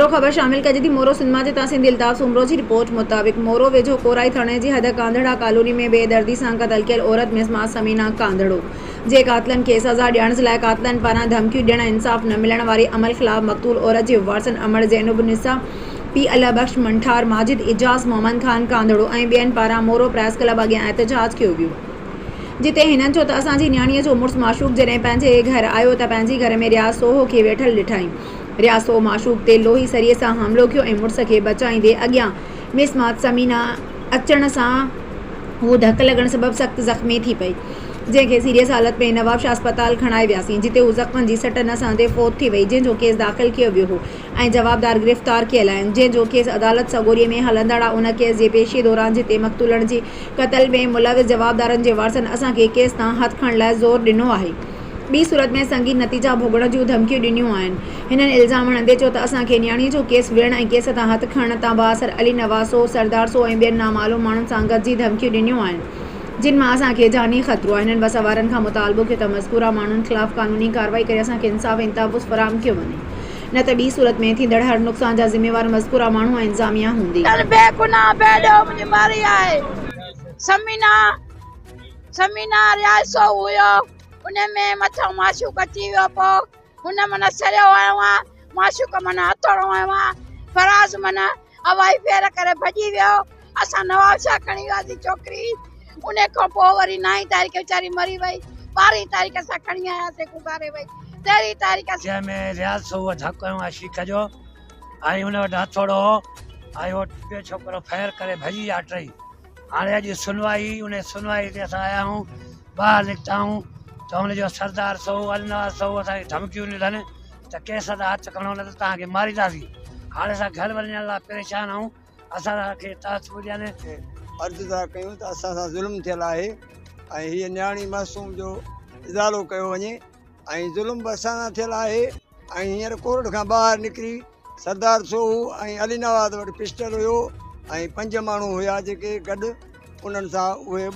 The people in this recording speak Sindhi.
مورو خبر شامل ڪجي ٿي مورو سنڌ مان جتان سنڌي الطاف سومرو جي رپورٽ مطابق مورو ويجهو ڪورائي ٿاڻي جي حد ڪانڌڙا ڪالوني ۾ بي دردي سان قتل ڪيل عورت مسمات ثمينه ڪانڌڙو جي قاتلن کي سزا ڏيارڻ لاء قاتلن پاران ڌمڪيون ڏيڻ ۽ انصاف نه ملڻ واري عمل خلاف مقتول عورت جي وارثن امڙ زينب النساء پي الله بخش منٺار ماجد اعجاز محمد خان ڪانڌڙو ۽ ٻين پاران مورو پريس ڪلب اڳيان احتجاج ڪيو ويو. جتي هنن چيو ته اسان جي نياڻيء جو مڙس معشوق جڏهن پنهنجي گهر آيو ته پنهنجي گهر ۾ رياض سوهو کي ويٺل ڏٺائين. رياض سوهو معشوق تي لوهي سريي سان حملو ڪيو ۽ مڙس کي بچائيندي اڳيان مسمات ثمينه اچڻ سان هوء ڌڪ لڳڻ سبب سخت زخمي ٿي پئي، جنهن کي سيريس حالت ۾ نوابشاهه اسپتال کڻائي وياسين، جتي هوء زخمن جي سٽ نه سهندي فوت ٿي وئي، جنهن جو ڪيس داخل ڪيو ويو هو ۽ جوابدار گرفتار ڪيل آهن، جنهن جو ڪيس عدالت سڳوريء ۾ هلندڙ آ، ان ڪيس جي پيشي دوران جتي مقتولڻ جي قتل ۾ ملوث جوابدارن جي وارثن اسان کي ڪيس تان هٿ کڻڻ لاء زور ڏنو آهي، ٻي صورت ۾ سنگين نتيجا ڀوڳڻ جون ڌمڪيون ڏنيون آهن. هنن الزام هڻندي چيو ته اسان کي نياڻي جو ڪيس وڙهڻ ۽ ڪيس تان هٿ کڻڻ تان بااثر علي نواز سو، سردار سو ۽ ٻين نامعلوم ماڻهن سان گڏجي ڌمڪيون ڏنيون آهن، جن مان اسان کي جاني خطرو آهي. هنن وس وارن کان مطالبو ڪيو ته مذڪوره ماڻهن خلاف قانوني ڪارروائي ڪري اسان کي انصاف ۽ تحفظ فراهم ڪيو وڃي. نه ته ٻي صورت ۾ ٿيندڙ هر نقصان جا ذميوار مذڪوره ماڻهو ۽ انتظاميا هوندي. تن بي گناهه بي ڏوهه منهنجي مارئي آهي ثمينه ثمينه رياض سو هيو ان ۾ مٿان معشوق اچي ويو پو هن من سريو هنيو آ معشوق من هٿوڙو هنيو آ فراز من هوائي ڦير ڪري ڀڄي ويو اسان نوابشاهه کڻي وياسين ڇوڪري ان کان پوء وري نائين تاريخ ويچاري مري وئي ٻارهين تاريخ اسان کڻي آياسين گذاري وئي تيرهين تاريخ جنهن ۾ رياض سوهو ڌڪ هنيو آهي شيخ جو ۽ ان وٽ هٿوڙو هو ۽ اهو ٻيو ڇوڪرو فائر ڪري ڀڄي ويا ٽئي. هاڻي اڄ سنوائي ان سنوائي تي اسان آيا آهيون ٻاهر نڪتا آهيون ته ان جو سردار سوهو النواز سوهو اسان کي ڌمڪيون ڏنيون اٿن ته ڪيس تان هٿ کڻو نه ته توهان کي مارينداسين. هاڻي اسان گهر وڃڻ لاء پريشان آهيون. اسان کي تحفظ ڏين. عرض ٿا ڪيون ته اسان سان ظلم ٿيل آهي ۽ هيء نياڻي معصوم جو ازالو ڪيو وڃي ۽ ظلم به اسان سان ٿيل آهي ۽ هينئر ڪورٽ کان ٻاهر نڪري سردار سوهو ۽ علي نواز وٽ پسٽل هيو ۽ پنج ماڻهو هيا جيڪي گڏ انهن سان اهي.